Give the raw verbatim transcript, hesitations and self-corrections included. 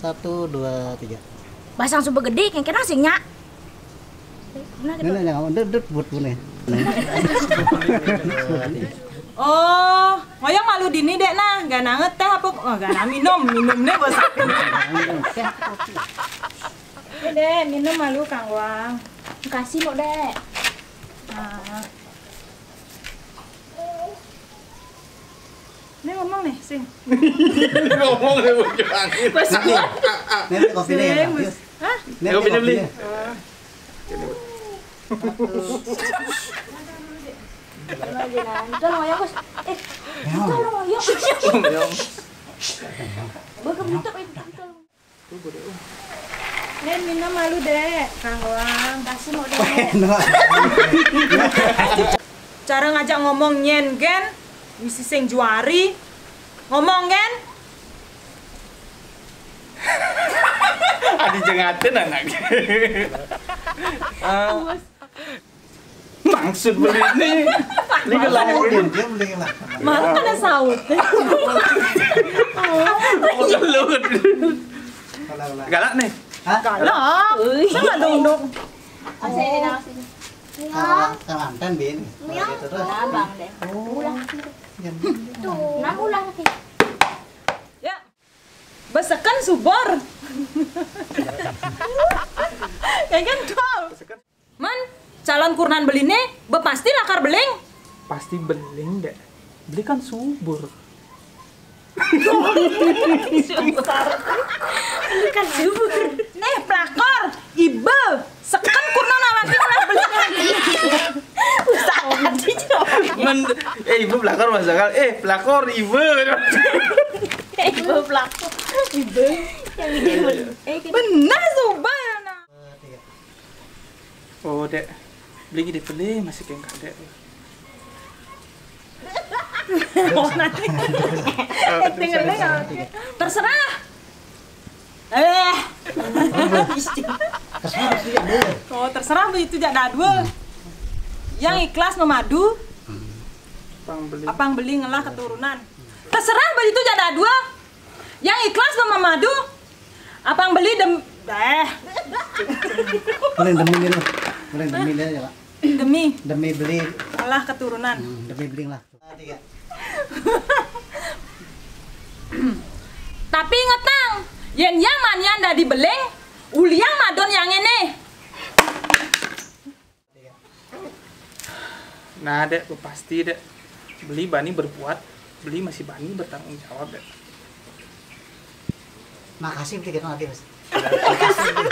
Satu, dua, tiga. Basang sumpah gedé, kéngkén sing nyak. Ini yang ndak, ndak buat puné. Oh, ngoyong malu dini, Dék, nah. Ganang téh apa? Oh, ganang minum, minum né bos. Ini, Dék, minum malu, Kang Wang. Makasih, Mbok, Dék. Nah. Ini ngomong nih, sing. Ngomong nih, bos. Ini kopi nih, Sing, Bos. Hah? Ini kopi nih, beli. Kopi nih. Lagi nonton, ngoyong, Bos. Eh, ngoyong. Gue kebentuk itu. Dén, minum malu, Dék. Kang Wang, kasih mau, Dék. Cara ngajak ngomong nyén gén, misi sing juari. Ngomong gén. Adi jengatin anak. Ah. Maksud beli ini. Ini kan lama. Dia beli lah. Malah kada saut. Gelut. Galak nih. Hah? Galak. Sama dong, dong. Kalau kalau anten bin. Itu terus. Abang deh. Oh. Tuh, nah ulang sih. Ya. Beseken subur. Kayak kan tuh. Man, calon kurenan beliné bepasti lakar beling. Pasti beling, Dék. Beli kan subur. Subur. Beli kan subur. Eh, pelakor, ibe, seken kurenan awaki ulah beling. Usah aja. Men, eh, ibu pelakor masuk akal. Eh, pelakor ibe. Eh, ibu pelakor. Ibe. Yang ini. Eh, bener, subur, nah. Oh, Dék. Beli gini beli masih kayak kadek. Oh, nanti. Acting rendah ya. Terserah. Eh. Oh, terserah begitu jak dadua. Yang ikhlas memadu. Apang beli. Apang beli ngelah keturunan. Terserah begitu jak dadua. Yang ikhlas memadu. Apang beli dem eh. Boleh demi dia, Pak. Boleh demi dia ya, Pak. Demi. Demi beli. Ngelah keturunan. Hmm, demi beli lah. Tapi ingetang, yén yang manian dadi beling, uliang madon yang ini. Nah, Dék, pasti, Dék. Beli bani berbuat, beli masih bani bertanggung jawab, Dék. Makasih, beli kita nanti, Mas. Makasih, beli.